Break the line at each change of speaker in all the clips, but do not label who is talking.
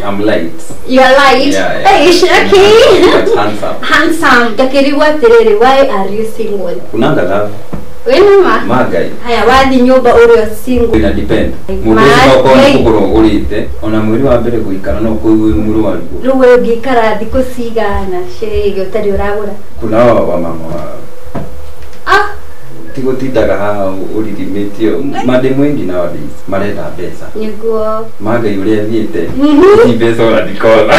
I'm light.
You are light.
Yeah, yeah.
Hey, okay.
But handsome.
Handsome. Ngakĩrigwo atĩrĩrĩ, why are you single?
Kunanga love.
Wĩ noma?
Magai.
Haya, wathi nyũmba ũrĩ o single.
Ina depend. Mũndũ
Ma-
ũcio okorwo nĩ
Ngai.
kũgũrwo ũgũrĩte ona mweri wa mbere gũikara no kũigue mũrwaru.
Rĩu we ũngĩikara thikũ cigana ciĩge ũtarĩ ũragũra?
Kuna wa mama wa
Ah,
tigũtindaga haha ũririmĩtio mademu aingĩ nowadays marenda mbeca.
Nĩguo.
Magai ũrĩa thiĩte ti mbeca ona ndikona.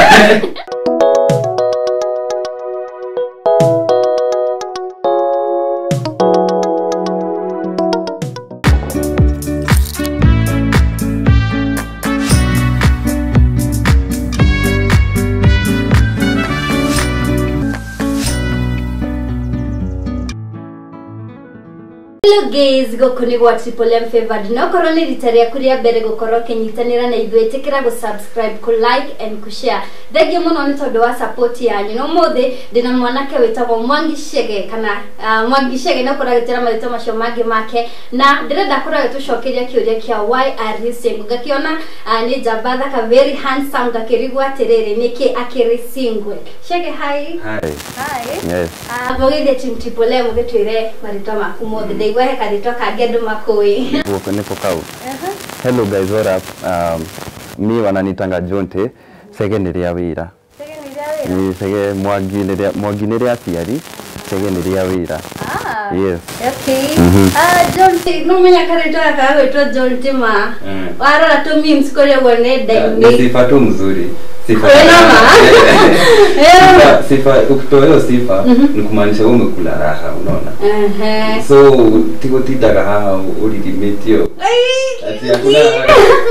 Hello guys, gũkũ nĩ gwa Triple M Favored. Na okorwo nĩ rita rĩaku rĩa mbere gũkorwo ũkĩnyitanĩra na ithuĩ, ĩtĩkĩra gũ subscribe, kũ like and kũ share. Thengiũ mũno nĩ tondũ wa support yanyu. Na ũmũthĩ ndĩna mwanake wĩtagwo Mwangi Chege kana Mwangi Chege no korwo agĩtĩra marĩtwa macio mangĩ make, na ndĩrenda korwo agĩtũcokeria kĩũria kĩa why are you single. Ngakĩona nĩ njamba thaka, very handsome, ngakĩrigwo atĩrĩrĩ nĩkĩ akĩrĩ single. Chege, hi.
Hi.
Hi.
Yes.
Mũgĩthiĩ team Triple M ũgĩtwĩre marĩtwa maku mothe, ndaigua he karĩtwa kangĩ andũ makũĩ.
Guoko niko kau. Hello guys, what up? Mi wananitanga Jonte, Chege nĩ rĩa wĩra. Ni Chege Mwangi nĩ rĩa Mwangi nĩ rĩa aciari, Chege nĩ rĩa wĩra. Yes.
Okay. Jonte, no menya karĩtwa gaka gagwĩtwo Jonte ma. Warora tũ memes kũrĩa ũguo
Ni
nenda-inĩ.
sifa tu mzuri. Sifa.
Wewe noma.
Sifa, sifa ukitoa hiyo sifa ni kumaanisha wewe umekula raha, unaona?
Ehe.
So tigũtindaga haha ũririmĩtio ati hakuna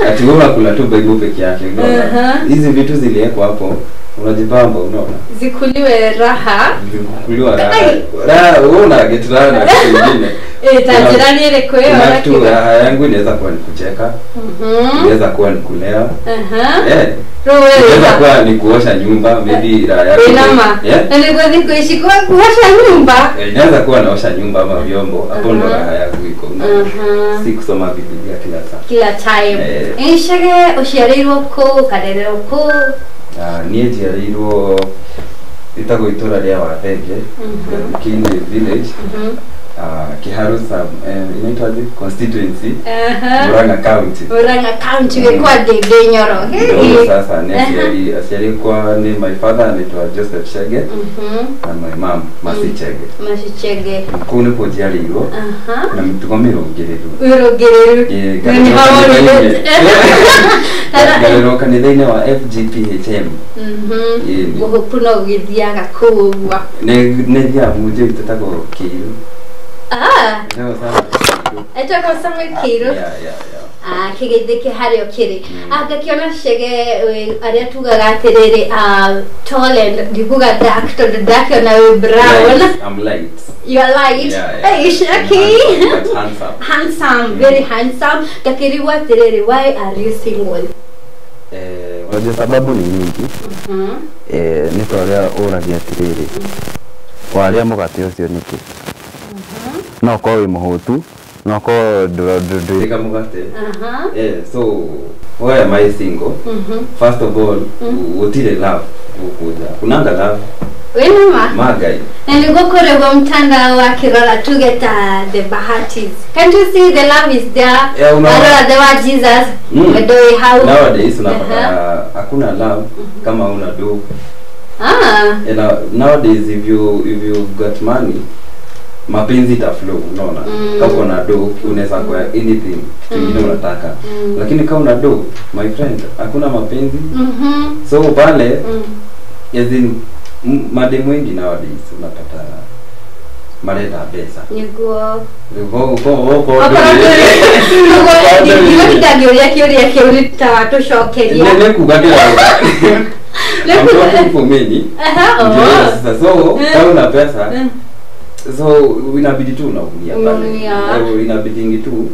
ati wewe unakula tu Bible peke yake, unaona? Hizi vitu ziliwekwa hapo, unajibamba, unaona?
Zikuliwe raha.
Zikuliwa raha. Raha wewe una get raha na kitu kingine.
Eh, ta jirani ĩrĩkũ ĩyo
Kuna
na
kitu
kĩo?
raha yangu inaweza kuwa ni kucheka, inaweza kuwa ni kulewa. Eh.
Rĩu wewe
Inaweza kuwa ni kuosha nyumba, maybe raha yako.
Wĩ nama.
Yeah.
Na nĩguo thikũ ici kuosha nyumba.
Inaweza kuwa naosha nyumba ama vyombo, hapo ndo raha yangu iko. Si kusoma Biblia kila saa.
Kila time.
Eh.
Chege, ũciarĩirwo kũ, ũkarererwo kũ?
Niĩ njiarĩirwo ĩtagwo itũra rĩa Wathenge, Kinde village, Kiharu sub, inaitwaje? Constituency, Murang'a County.
Murang'a County wĩ kwa Ndĩndĩ Nyoro.
Ndio sasa ni aciari kwa ni my father anaitwa Joseph Chege na my mom Mercy Chege.
Mercy Chege.
Kũu nĩkuo njiarĩirwo na mĩtugo mĩrũngĩrĩru.
Mĩrũngĩrĩru.
Ĩĩ,
Na nĩ
ngarerwo kanitha-inĩ wa FGPHM. Ĩĩ.
Mũhupu no ũgĩthiaga kũu ũguo.
Nĩ thiaga mũnjĩ tũtagwo Kĩiru.
Ah,
Nĩho sana Kĩiru.
etagwo Samuel Kĩiru.
Yeah, yeah, yeah.
Kĩgeithĩ kĩ harĩa ũkĩrĩ. Ngakĩona Chege arĩa tugaga atĩrĩrĩ, tall and ndikuga dark tondũ ndakĩona wĩ brown.
Light. I'm light.
You are light.
Yeah, yeah.
Hey, okay.
But handsome.
Handsome, very handsome. Ngakĩrigwo atĩrĩrĩ, why are you single?
Unajua sababu ni nyingi. Nĩ ta ũrĩa ũragia atĩrĩrĩ, warĩa mũgate ũcio nĩkĩ? No ũkorwo wĩ mũhũtu, no ũkorwo ndũ
Tika mũgate. Yeah, so why am I single? First of all, gũtirĩ love gũkũ nja. Kunanga love.
Wĩ noma?
Magai.
Na nĩguo kũrĩgwo mtandao wakĩrora tuge ta the Bahatis. Can't you see the love is there?
Yeah, unaona.
Warora the word Jesus. Wendo wĩ hau.
Nowadays unapata hakuna love kama una do. And nowadays if you got money, mapenzi ita flow, unaona? Kama uko na do unaweza kwa anything kitu kingine unataka. Lakini kama una do, my friend, hakuna mapenzi. So pale as in mademu wengi nowadays unapata marenda mbeca.
Nĩguo.
Uko
Ndingĩũria kĩũria kĩu nĩ ta watũcokeria.
Nĩ kuga ndĩrauga. I'm talking for many.
Aha,
Ndio
oh.
sasa so kama una pesa so inabidi tu unavumilia pale.
Unavumilia.
Inabidi tu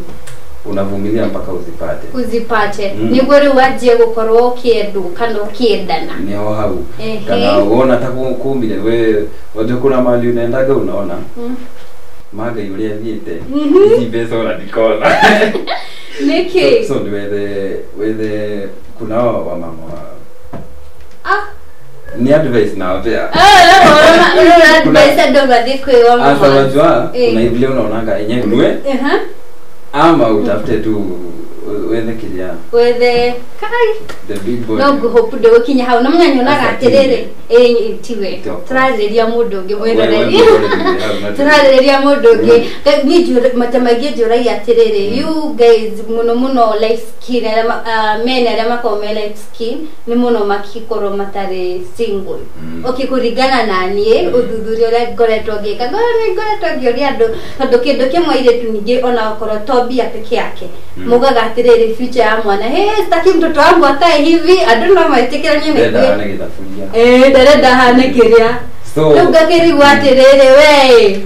unavumilia mpaka uzipate.
Uzipate. Nĩguo rĩu wanjie gũkorwo ũkĩendwo kana ũkĩendana.
Nĩho hau. Kana wona ta kumire we wajua kuna mahali unaendaga unaona magai ũrĩa thiĩte ici mbeca ona ndikona.
Nĩkĩ?
So ni wethe kuna wa mama wa Ni advice nawapea.
Ah, advice ndo madhiko wangu.
Asa unajua kuna vile unaonanga yenyewe unue. Ama utafute tu wethe kiria.
Wethe kai.
The big boy.
No hope ndo kinya hau na mnyanyonaga atiriri tiwe. Turareria mundu ungi mwiroreri. Turareria mundu ungi. Ni mata maingi njuragia atiriri. You guys muno muno life skin men aria makoragwo me life skin ni muno makikorwo matari single. Okay, kuringana na nie uthuthuria uria ngoretwo ngika. Ngoretwo ngioria andu tondu kindu kimwe airitu ningi ona okorwo to mbia peke yake. Mugaga atiriri future ya mwana. Hey, sitaki mtoto wangu akae hivi. Andu no metikiranie na
ithuĩ.
Ndarenda hane kiria.
So
rĩu ngakĩrigwo atĩrĩrĩ we.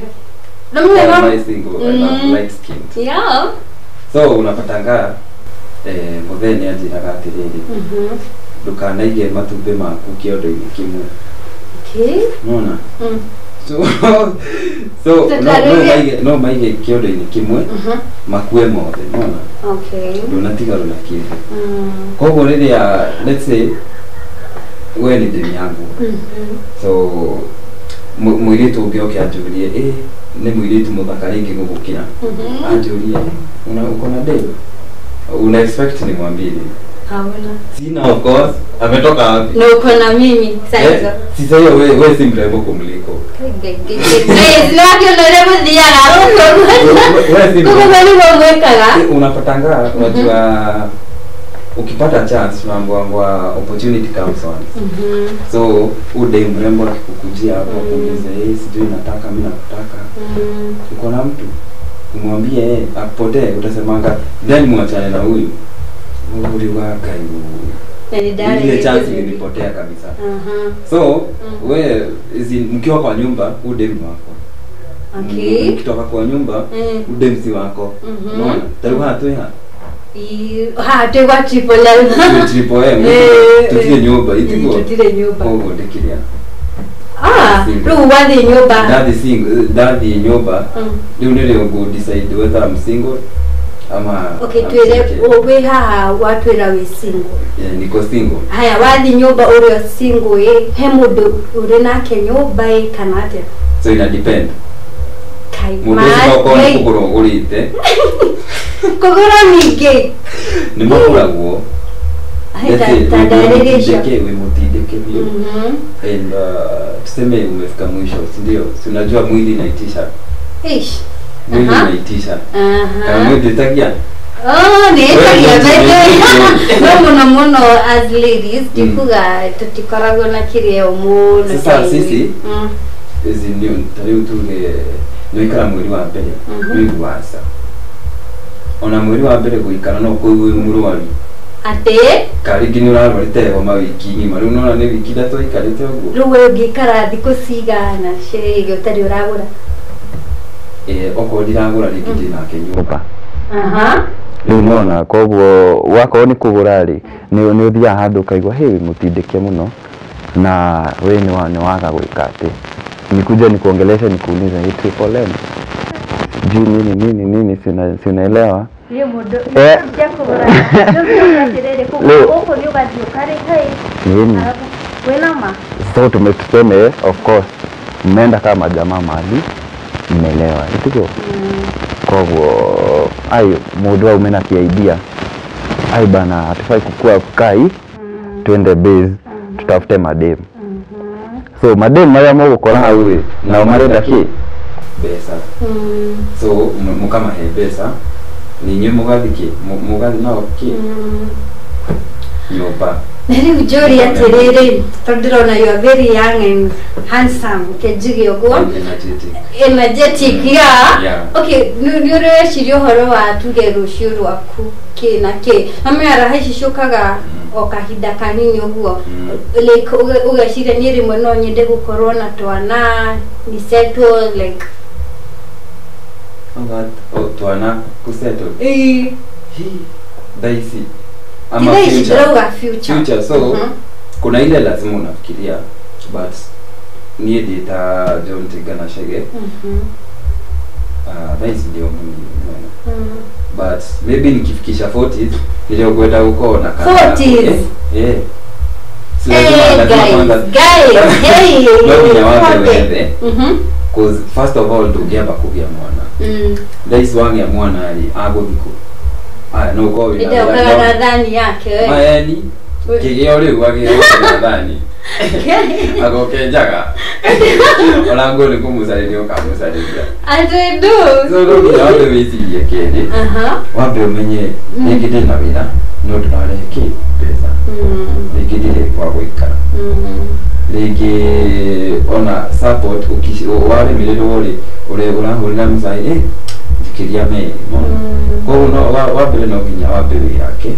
No
mwe single and I'm light skinned.
Yeah.
So unapatanga muthee nĩ anjĩraga atĩrĩrĩ. Ndũkanaige matumbĩ maku kĩondo-inĩ kĩmwe.
Okay.
Unaona? So no maige kĩondo-inĩ kĩmwe makue mothe, unaona?
Okay.
Ndũnatigarwo na kĩndũ. Koguo rĩrĩa let's say we ni demu yangu. So mũirĩtu ũngĩ oke anjũrie nĩ mũirĩtu mũthaka rĩngĩ gũgũkĩra. Anjũrie uko na demu? Una expect nimwambie nini?
Hauna.
Sina, of course. Ametoka wapi?
Na uko na mimi sasa.
Sasa hiyo wewe si mrembo kumliko.
Guys, no ndio muthiaga
Wewe si
mrembo. Mwekaga.
Unapatanga unajua ukipata chance tunaambiwa opportunity comes once. So ude mrembo akikukujia hapo kuuliza sijui nataka mimi nakutaka. Uko na mtu? Umwambie akupotee utasemanga then muachane na huyu. Uri waka ile chance ilipotea kabisa. So we mkiwa kwa nyumba udem wako.
Okay.
Mkitoka kwa nyumba udem si wako. Unaona? Taruha tu ha.
Ha tegwa triple M.
Triple M. Tutire nyumba itiko.
Tutire nyumba.
Kogo ndikiria.
Ah, rĩu wathiĩ nyũmba.
Ndathi nyũmba. Rĩu nĩrĩo ngũ decide whether I'm single ama.
Okay, twĩre wĩ haha watwĩra wĩ single.
Yeah, niko single.
Haya, wathi nyũmba ũrĩ single ĩ, he mũndũ ũrĩ nake nyũmba ĩ kana atĩa?
So ina depend.
Kai.
Mũndũ ũcio okorwo nĩ kũgũra ũgũrĩte.
Kũgũra ningĩ.
Nĩ magũragwo.
Wĩ
mũtindĩke biũ. And tuseme umefika mwisho, si ndio? Si unajua mwili inaitisha.
Eish.
Mwili inaitisha. Kama mwili itakia.
Oh, ni itakia bete. No muno muno as ladies tikuga tutikoragwo na kiria muno.
Sasa sisi hizi ndio tariu tu ni ikara mwili wa mbere, mwili wa asa. Ona mwili wa mbere guikara no kuigua mũrwaru.
Ate
karigi ni urarwarite homa wiki ng'ima riu nona ni wiki ithatũ ikarĩte ũguo.
Rĩu we ũngĩikara thikũ cigana ciĩgiĩ ũtarĩ ũragũra?
Okorwo ndiragũra rĩngĩ ndĩ nake nyũmba.
Rĩu nona koguo wakorwo nĩ kũgũra rĩ nĩ ũthiaga handũ ũkaigua hey mũtindĩke mũno na we nĩ waga gwĩka atĩ nikuja nikuongelesha nikuulize hii triple M sijui nini nini nini sinaelewa.
Rĩu mũndũ ũngĩa kũgũra gũkũ nĩ ũgathiĩ ũkarĩha ĩ wĩna ma.
So tuseme of course mmeenda kama jamaa mahali mmelewa itiko. Koguo ai mũndũ aume na idea ai bana hatufai kukua kukai twende base tutafute madem. So madem marĩa mũgũkora hau rĩ nao marenda kĩ
mbeca. So mũkamahe mbeca ninyi mũgathi kĩ mũgathi nao kĩ nyũmba.
Na rĩu njũrie atĩrĩrĩ tondũ ndĩrona you are very young and handsome kĩnjuge ũguo energetic yeah. Okay, nĩ ũreciria ũhoro wa tuge rũciũ rwaku kĩ na kĩ na mĩaraha ici ciũkaga o kahinda kanini ũguo like ũgeciria niĩ rĩmwe no nyende gũkorwo na twana ni settle like
twana kusettle thaa ici ama future. So kuna ile lazima unafikiria but niĩ ndĩ John Tigana Chege thaa ici ndio mimi but maybe nikifikisha 40s ndio kwenda huko na kana 40s.
Guys, hey.
No nginya wambe wethe. Cause first of all ndũngĩamba kũgĩa mwana. Thaa ici wagĩa mwana rĩ agũthiĩ kũ? Aya no ũkorwo wĩna
Nĩndokaga na thani yake we.
Maeni kĩgĩo rĩu agĩoka na thani. Agoke njaga. Ona nguo nĩ kũmũcarĩria ũkamũcarĩria.
Atĩ ndũ.
So no nginya wambe wĩcirie kerĩ. Wambe ũmenye rĩngĩ ndĩ na wĩra no ndũrarehe kĩ mbeca. Rĩngĩ ndirĩ gwa gũikara. Rĩngĩ ona support waremererwo rĩ ũrĩa ũrahũrĩra mcai njikĩria me. Koguo no wa mbere no nginya wambe wĩyake.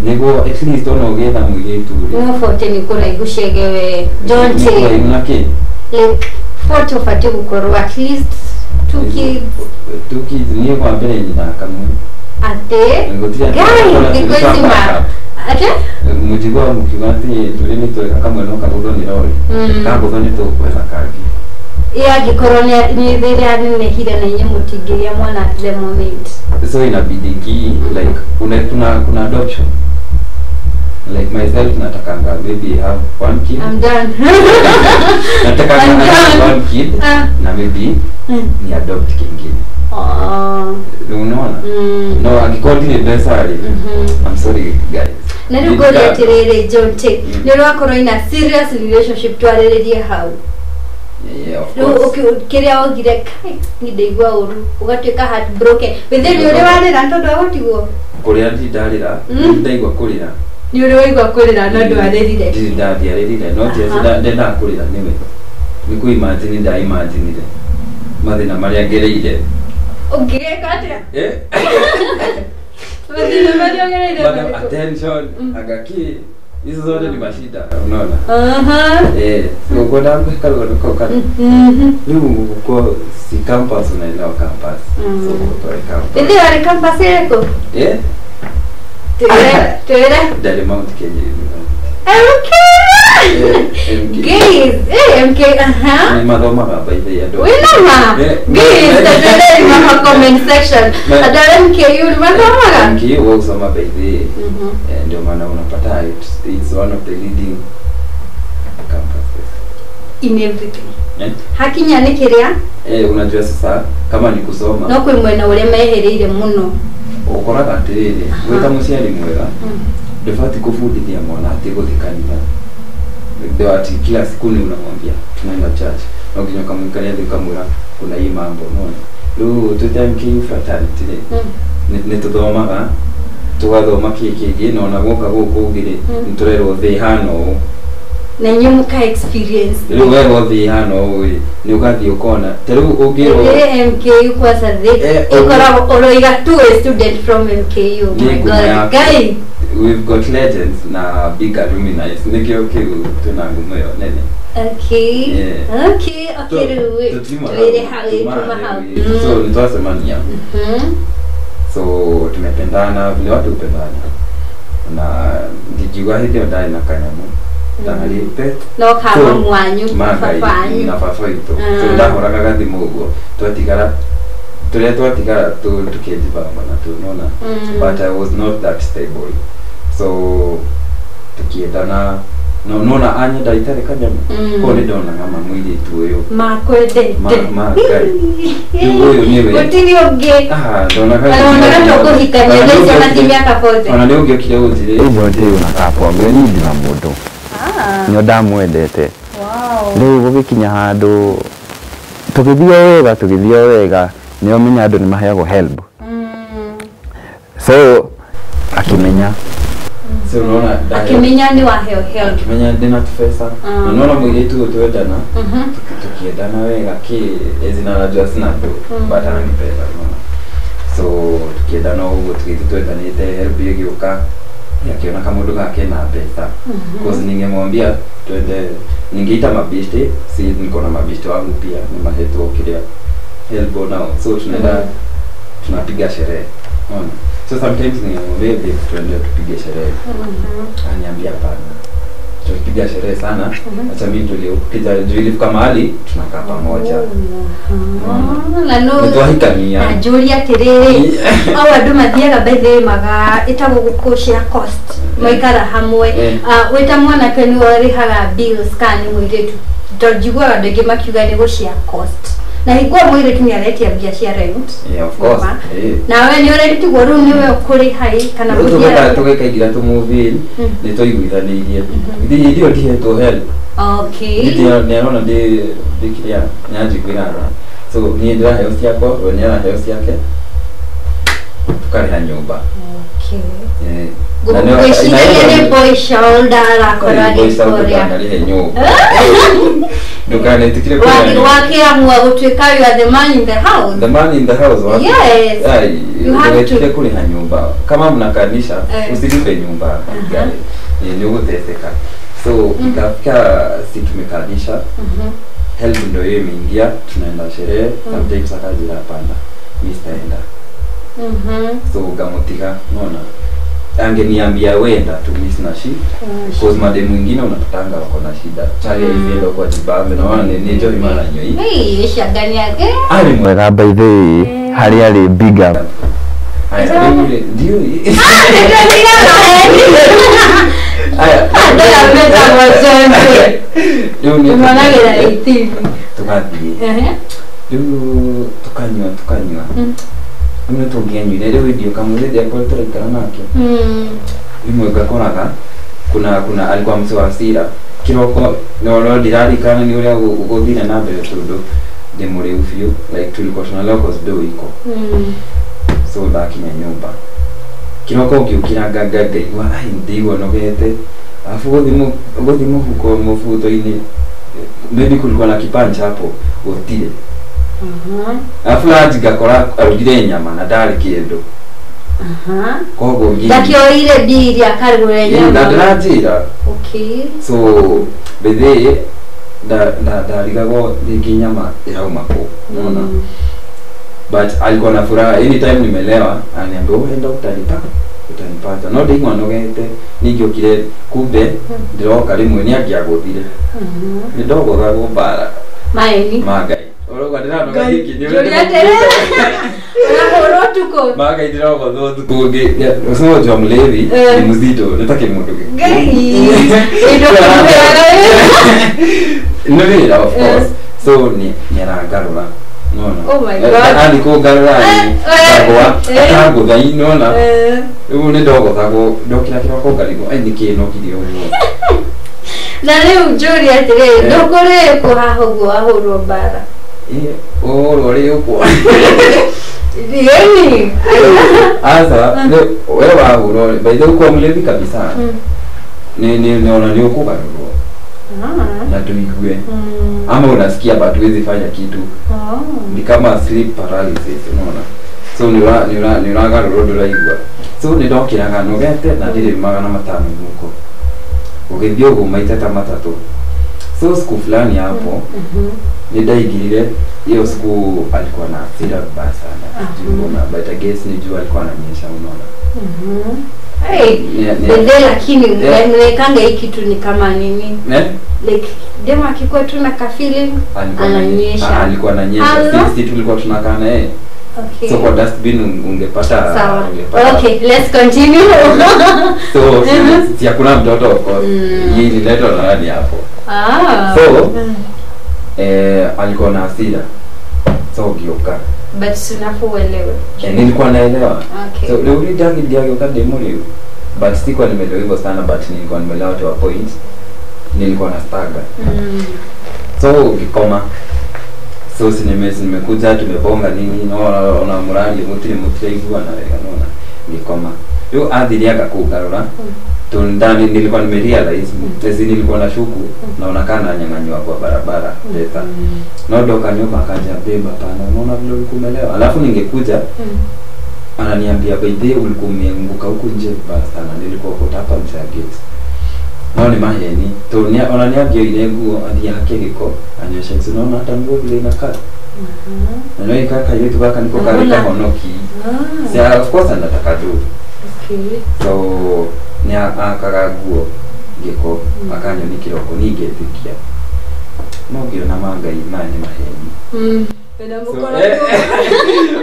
Nĩguo at least ona ũgĩetha mũirĩtu rĩ.
No 40 nĩ kũraihu Chege we. Don't
Nĩ kũraihu na kĩ?
Like 40 ũbatiĩ gũkorwo at least 2 kids.
2 kids niĩ kwa mbere nyina kamwe.
Atĩ? Guys, thikũ ici ma. Atĩ?
Mũjigua mũkiuga atĩ tũrĩ nĩ twega kamwe no kagũthwo nĩ rori. Kagũthwo nĩ tũkwetha kangĩ.
Ĩ angĩkorwo nĩ rĩrĩa anenehire na inyuĩ mũtingĩgĩa mwana at the moment.
So inabidi ki like kuna adoption. Like myself natakanga maybe have one kid.
I'm done.
Natakanga have one kid na maybe ni adopt kingine. Unaona? No angĩkorwo ndirĩ mbeca rĩ. I'm sorry guys.
Na rĩu ngũria atĩrĩrĩ Jonte, nĩ ũrakorwo ina serious relationship twarĩrĩrie hau.
Yeah, of course.
Rĩu kĩrĩa waugire kai ni ndaigua ũru ũgatuĩka heartbroken. Wĩthĩ nĩ ũrĩ warĩra tondũ wa gũtigwo?
Kũrĩa ndirĩ ndarĩra, ndaigua kũrĩra.
Nĩ ũrĩ waigua kũrĩra no ndwarĩrire?
Ndirĩ ndandiarĩrire, no ti atĩ ndendaga kũrĩra nĩwe. Nĩ kũ imagine nda imaginire mathĩna marĩa ngereire.
Ũngĩgeka atĩa? Mathĩna marĩa ũgereire marĩkũ?
Attention, agaki hizo zote ni mashida, unaona? So kwenda karugano kau kana. Rĩu gũkorwo si campus unaelewa campus. So gũtware campus.
Ĩthĩ warĩ campus ĩrĩkũ? Twĩre.
Ndarĩ Mount Kenya University.
MK! Guys, MK,
Nĩ mathomaga by the way andũ.
Wĩna ma? Guys, twĩre ma comment section. Andũ a MKU nĩ mathomaga?
MKU wao gũthoma by the way. Ndio maana unapata it's one of the leading campuses
in everything. Hakinya nĩ kĩrĩa?
Unajua sasa kama ni kusoma.
No kwĩ mwena ũrĩa mehereire mũno.
Ũkoraga atĩrĩrĩ, wĩ ta mũciari mwega, ndũbatiĩ kũbundithia mwana atĩ gũthiĩ kanitha. Ndio ati kila siku ni unamwambia tunaenda church. Na ukinya ukamwikalia thĩ ukamwĩra kuna hii mambo, unaona? Rĩu twĩ MKU fraternity rĩ, nĩ tũthomaga tũgathoma kĩ kĩngĩ na ona gũka gũkũ ũngĩ rĩ, nĩ tũrerwo thĩ ĩhana ũũ.
Na inyuĩ mũka experience.
Rĩu werwo thĩ ĩhana ũũ ĩ, nĩ ũgathiĩ ũkona. Ta rĩu ũngĩrwo
MKU kwanza thĩ ĩkoragwo ũroiga tu a student from MKU. Oh my God. Guys,
we've got legends na big alumni. Nĩkĩo kĩu twĩna ngumo ĩyo nene.
Okay. Okay, okay rĩu twĩre hau, tuma hau.
So nĩtwacemania. So tumependana vile watu hupendana. Na ndikiuga hĩndĩ ĩyo ndarĩ na kanyamũ. Ndarĩte.
No kaba mwanyu, baba wanyu.
Na baba witũ. So ndahoraga gathimũ ũguo. Twatigara tũrĩa twatigara tukĩjibamba na tunaona. But I was not that stable. So tukiendana no nona anyenda itarĩ kanyamũ. Koguo nĩ ndonaga ma mũirĩtu ũyũ.
Makwendete.
Ma Ngai. Rĩu ũyũ nĩwe.
Gũtirĩ ũngĩ.
Ndonaga.
Ndonaga tũkũhikania thaa ici ona ti mĩaka 40.
Ona nĩ ũngĩokire ũnjĩre.
Jonte unakaa poa, niĩ ndĩ na mũndũ. Nĩo ndamwendete. Rĩu gũgĩkinya handũ tũgĩthiĩ wega nĩ ũmenya andũ nĩ maheagwo help. So akĩmenya.
So unaona
akĩmenya nĩ waheo help.
Akĩmenya ndĩna tũbeca. Na unaona mũirĩtu ũyũ twendana, tukiendana wega kĩ ezina najua sina do, but ananipenda unaona. So tukiendana ũguo tũgĩthiĩ twendanĩte help ĩgĩũka. Akiona kamũndũ gake na mbeca. Cause ningemwambia twende, ningeita mabeshte, si niko na mabeshte wangu pia ni mahetwo kĩrĩa help nao. So tunaenda tunapiga sherehe. Unaona? So sometimes ningemwambia babe twende tupige sherehe. Ananiambia hapana. Tupige tumepiga sherehe sana, acha mimi nitulie huku. Kija juu ilifika mahali tunakaa pamoja.
Na no
Nitwahikania.
Na njũrie atĩrĩrĩ, au andũ mathiaga by the way maga ĩtagwo gũkũcia cost maikara hamwe. Wĩ ta mwanake nĩwe ũrĩhaga bills kana nĩ mũirĩtu? Tondũ njiguaga andũ aingĩ makiuga nĩ gũcia cost, na hingo ĩyo mũirĩtu nĩ aretia mbia cia rent.
Yeah, of course.
Nĩma. Nawe nĩ ũretigwo rĩu nĩwe ũkũrĩha ĩ kana
Rĩu
gũthiaga?
Tũgĩkaingĩra tũmove in, nĩ twaiguithanĩirie. Ithuĩ ithuĩ ndihetwo help. Nĩ arona ndĩ kĩrĩa nĩanjiguĩra tha, so niĩ ndĩraheo ciakwa, we nĩ araheo ciake, tũkarĩha nyũmba. Na
Ngwĩciragia nĩ boy child arakorwo agĩkũrĩa.
Ndũkanarĩhe nyũmba, ndũkanetĩkĩre kũrĩha nyũmba.
Wakiamua gũtuĩka you are the man in the house.
The man in the house wapi?
Yes.
Ai,
You have to.
ndũgetĩkĩre kũrĩha nyũmba kama mnakanisha. Usilipe nyumba, nĩ ũgũteseka. So ikafika si tumekanisha, help ndio hiyo imeingia, tunaenda sherehe. Sometimes akajira hapana, mi sitaenda. So gamutiga nona angeniambia wenda tu, mi sina shida, cause mademu mwingine unapatanga wako na shida chali mm. Kwa jibambe naona ni nijo imara nyoi.
Hey, shagani yake.
Ari
Mwega by the way, harĩa arĩ, big up.
Haya, rĩu ndio haya. Rĩu nĩ
Tumonagĩra 18.
Tugathiĩ rĩu tukanyua tukanyua. Rĩu nĩ tũngĩanyuire rĩu ndio kamũthĩ akwa tũraikara nake. Rĩmwe ngakoraga kuna alikuwa mse wa hasira kiroko no ndirarikana nĩ ũrĩa gũthire na mbere tondũ ndĩ mũrĩu biũ, like tulikuwa tunalewa cause do iko. So ndakinya nyũmba kiroko ngĩũkĩra nganga ngaigua ai ndĩigua nogete, alafu gũthi mũhuko mũbuto-inĩ maybe kulikuwa na kipancha hapo gũtirĩ. Alafu lanji ngakora arugire nyama na ndarĩ kĩndũ. Koguo
Ndakĩoire mbia iria akarugũra
na
nyama.
Ndĩranjĩra. So bethe ndarigagwo rĩngĩ nyama ĩrauma kũ unaona, but alikuwa na furaha anytime nimelewa ananiambia uenda utanipata no ndĩigua nogete ningĩokire kumbe ndĩroka rĩmwe nĩ angĩagũthire nĩ ndogothagwo mbara.
Maeni.
Ma Ngai ũrauga ndĩranoga gĩkĩ nĩ ũrĩa
Njũria atĩrĩrĩ, ũrahũrwo ũtukũ?
Ma Ngai ndĩrogothwo ũtukũ ũngĩ ũcio jwa mlevi. Ni mzito nĩ ta kĩmũndũ.
Ngai. Indo kũheaga.
Nĩ wĩra of course, so nĩ nĩarangarũra nona.
Oh my God.
Athi kũngarũra ngagwa akangũtha nona. Rĩu nĩ ndogothagwo ndokĩra kĩroko ngarigwo ai nĩkĩ nokire ũguo.
Na rĩu njũrie atĩrĩrĩ, ndũkũrĩkũ haha ũguo wahũrwo mbara?
Ũhũrwo rĩ ũkwo?
Yeni.
Asa we wahũrwo by the way kwa mlevi kabisa nĩ nĩ ona nĩ ũkũgarũrwo na tuigue ama unasikia but huwezi fanya kitu. Ni kama sleep paralysis unaona, so nĩ ũragarũrwo ndũraigua. So nĩ ndokĩraga nogete na ndirĩ 500 mũhuko ũgĩthiĩ ũguo maita ta matatũ. So siku fulani hapo nĩ ndaingirire hiyo siku alikuwa na hasira vibaya sana, sijui mbona, but I guess ni juu alikuwa ananyesha unaona.
Hey, bende lakini mnaekanga hii kitu ni kama nini?
Eh?
Like demu akikuwa tu na ka feeling
Alikuwa
ananyesha.
Ah, alikuwa ananyesha.
Ala.
Sisi tulikuwa tunakaa na yeye. So kwa dustbin ungepata
Sawa.
ungepata.
Okay, let's continue.
So si hakuna mtoto of course. Hii ililetwa na nani hapo? So alikuwa na hasira. So gioka.
But unafaa uelewe.
Nilikuwa naelewa. So leo hii ndiagĩũka ndĩ mũrĩu. But sikuwa nimelewa hivyo sana, but nilikuwa nimelewa to a point. Nilikuwa na stagger. So ngĩkoma. So si nimekuja tumebonga nini naona ona mũrari mũtirĩ mũtiraiguana wega naona ngĩkoma. Rĩu athire agakũngarũra ndani nilikuwa nimerealize mm. Nilikuwa na shuku naona kana nyang'anywa kwa barabara pesa. No ndoka nyumba akaja, babe hapana, unaona vile ulikuwa umelewa. Alafu ningekuja ananiambia by the way ulikuwa umeanguka huku nje vibaya sana, nilikuwa kota hapa nje ya gate. No ni maheni to ni ona ni angĩoire nguo athiĩ hake gĩko anyoshe, si unaona hata nguo vile inakaa na no ikaka kairĩtu gaka niko karĩ kahonoki. Si of course anataka tu. So ni akaga nguo Gĩko akanyoni kĩroko ningetĩkia no ngĩona mangai maya nĩ maheni.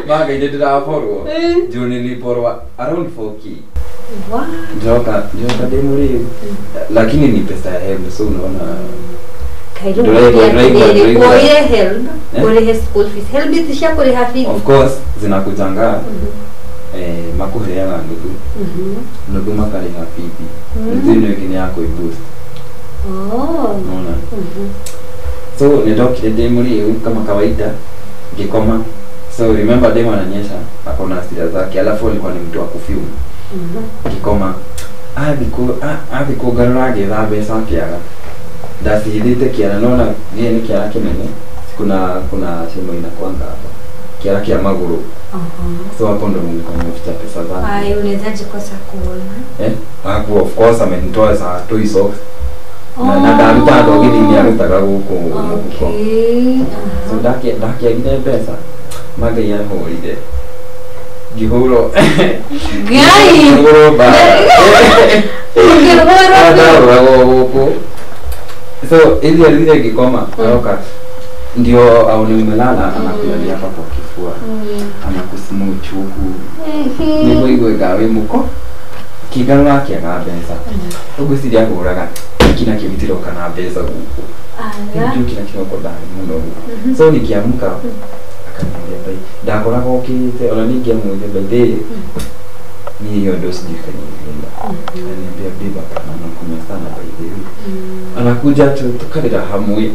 Mangai nĩ ndĩraborwo juu niliporwa around 4K. Njoka ndĩ mũrĩu lakini ni pesa ya HELB so unaona
woire HELB ũrĩhe school fees. HELB ti cia kũrĩha fees.
Of course zinakujanga makuheaga nuthu nuthu makarĩha bithi nuthu ĩno ĩngĩ nĩ ya kwĩboost. Unaona? So nĩndokire ndĩ mũrĩu kama kawaida ngĩkoma. So remember demu ananyesha akona hasira zake alafu alikuwa ni mtu wa kufume. Ngĩkoma athi kũngarũra agĩetha mbeca akĩaga ndacihithĩte kĩara nona gĩĩ nĩ kĩara kĩnene kuna shimo inakuanga hapa kiara kia magũrũ. So hapo ndo nilikuwa nimeficha pesa zangu.
Ai, unawezaje kosa kuona?
Hapo of course amenitoa za toy socks. Na ndaruta ndogithi ni arutaga gũkũ mũhuko. So ndakiagire mbeca Mangai ahũrire ngĩhũrwo
Ngai
ngĩhũrwo mbara
ngĩhũrwo
ndahũragwo gũkũ. So ili alile ngĩkoma aroka ndio aone umelala anakulalia hapa kwa kifua anakusmuch huku nĩguo igue ngawe mũko kĩgarũra akĩaga mbeca ũngwĩciria ahũraga kina kĩgitiroka na mbeca gũkũ ndio kina kĩroko ndarĩ mũno gũkũ. So nikiamka akaniambia bai ndakoragwo ũkĩrĩte ona ningĩamwĩrire by the ni hiyo ndio sijui kaniambia. Akaniambia babe hapana nakunywa sana by the way. Anakuja tukalira hamwe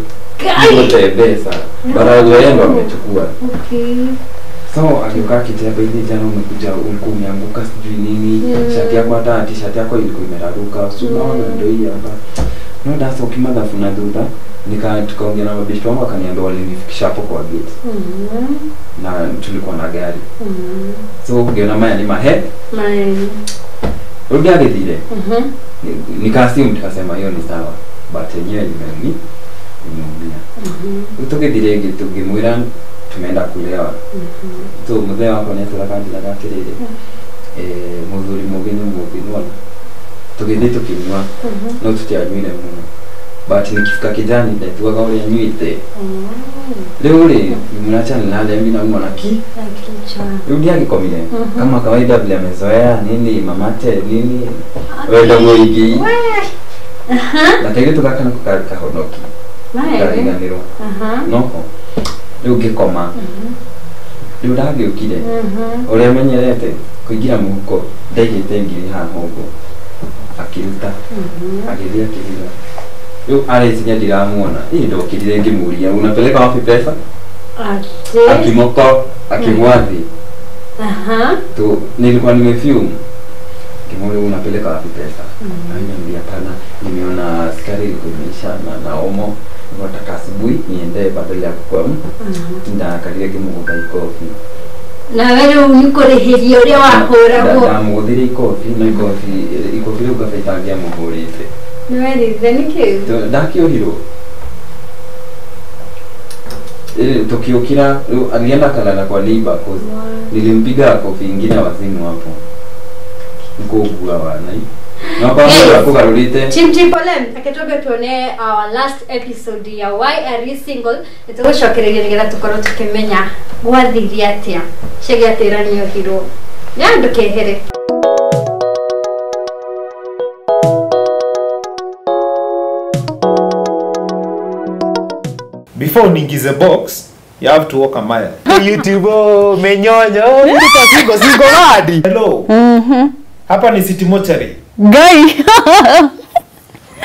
yote pesa bara yeye ndo amechukua. So akiuka akitia by the jana umekuja ulikuwa umeanguka sijui nini shati yako hata t-shirt yako ilikuwa imeraruka so unaona ndio hii hapa no that's okay madhafuna thutha nika tukaongea na mabeshte wangu akaniambia walinifikisha hapo kwa gate na tulikuwa na gari. So ungeona maya ni mahe rudi agithire nikasimu nikasema hiyo ni sawa but yenyewe nimeumia. Tugithire ngi tugimwira tumeenda kulewa. So mzee wako nĩ kanjĩraga atĩrĩrĩ mũthuri mũgĩ nĩ mũgĩ nĩwona tũgĩthiĩ tũkĩnyua no tũtianyuire mũno but nikifika kijani ndatuaga ũrĩa nyuĩte rĩu rĩ mnacha nilale mimi naumwa na ki rĩu ndiagĩkomire kama kawaida vile amezoea nini mamate nini wenda mũingĩ na kairĩtu gaka nako karĩ kahonoki kariganĩrwo noko rĩu ngĩkoma rĩu ndagĩũkire ũrĩa menyerete kũingĩra mũhuko ndaigĩte ngiri haha ũguo akiruta agĩthiĩ akĩhitha rĩu areciria ndiramuona ĩ ndokĩrire ngĩmũria unapeleka wapi pesa akimoko akimwathi tu nilikuwa nimefume ngimuuliza unapeleka wapi pesa akaniambia hapana nimeona askari ilikuwa imeisha na omo nataka asubuhi niende badala ya kukua ndakarire ngĩmũgũtha ikobi
na wewe nĩkũrĩhĩria ũrĩa wahũragwo
ndamũgũthire ikobi no ikobi rĩu ngaba itangĩamũhũrĩte
nĩwerire nĩkĩ
ndakĩohirwo tukiukira alienda kalala kwa neighbor cause nilimpiga kofi ingine wazimu hapo nikugua wana na kwa kugarurite
Team Triple M akitoka tuone our last episode ya Why Are You Single nitugucokereria nigetha tukorwo tukimenya gwathire atia Chege atĩra nĩohirwo ya ndukehere.
Before niingize box, you have to walk a mile.
YouTube menyonyo niko singo hadi.
Hello. Hapa ni City Mortuary.
Gai.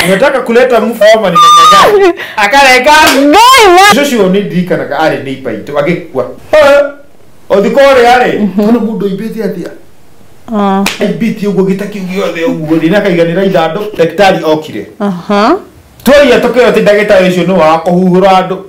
Unataka kuleta mfu ama ni gani? Akareka.
Gai.
Joshua ni dika na ari ni paito agekwa. Othikore ari. Kono mundu ibete atia. Ibiti uguo gitaki giothe uguo ndina kaiganira ithandu daktari okire. Twaria tukio ati ndagitari ucio ni wa kuhuhura andu.